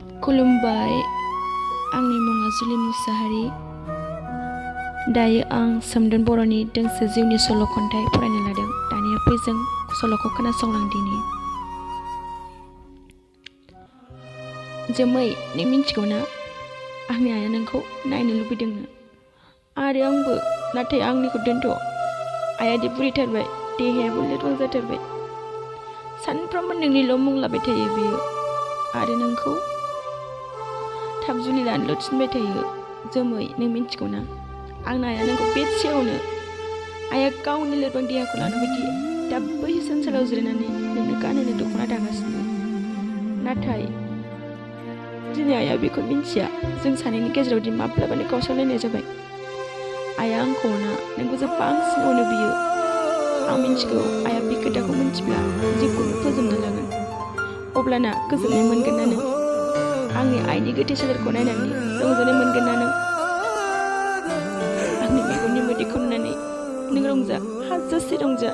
खुलुमबाय, आंनि मुङा जुलि मुसाहारि। दायो आं सोमदोन बर'नि दोंसे जिउनि सल' खन्थाइ फरायनो लादों। दानिया फै जों सल'खौ खोनासंलांदिनि। जोमै, नों मिन्थिगौ ना? आंनि आइया नोंखौ नायनो लुबैदोंनो आरो आंबो, नाथाय आंनिखौ दोनथ'। आइया दि बुरैथारबाय, देहायाबो लोरबां जाथारबाय। सानफ्रोमबो नोंनिल' मुं लाबाय थायो बियो आरो नोंखौ थाब जुलि लानोल' थिनबाय थायो। जोमै, नों मिन्थिगौ ना? आंना आइया नोंखौ बेसेयावनो। आइया गावनि लोरबां देहाखौ लानो बायदि दा बै हिसानसालियाव जिरायनानै नोंनो गानहोनो दख'ना दागासिनो। नाथाय दिनै आइया बेखौ मिन्थिया जों सानैनि गेजेराव दि माब्लाबानो गावस्रालायनाय जाबाय। आइया आंखौ अना, नोंखौसो बांसिन अनो बियो। आं मिन्थिगौ आइया बे खोथाखौ मिन्थिब्ला जिउखौनो फोजोबना लागोन। अब्लाना गोजोननाय मोनगोन ना नों? आंनि आइनि गोथै सोलेरखौ नायनानै रंजानाय मोनगोन ना नों? आंनि मेगननि मोदैखौ नुनानै नों रंजा, हाजासे रंजा।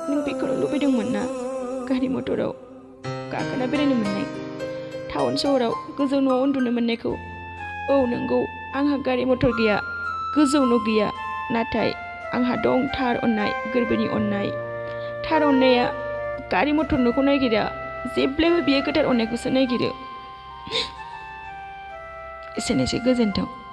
नों बेखौनो लुबैदोंमोन ना? गारि मटराव गाखोना बेरायनो मोननाय, टाउन सहराव गोजौ न'आव उन्दुनो मोननायखौ। औ नंगौ, आंहा गारि मटर गैया, गोजौ न' गैया, नाथाय आंहा दं थार अननाय, गोरबोनि अननाय। थार अननाया गारि मटर न'खौ नागिरा, जेब्लायबो बियो गोथार अननायखौसो नागिरो। एसेनोसै, गोजोन्थों।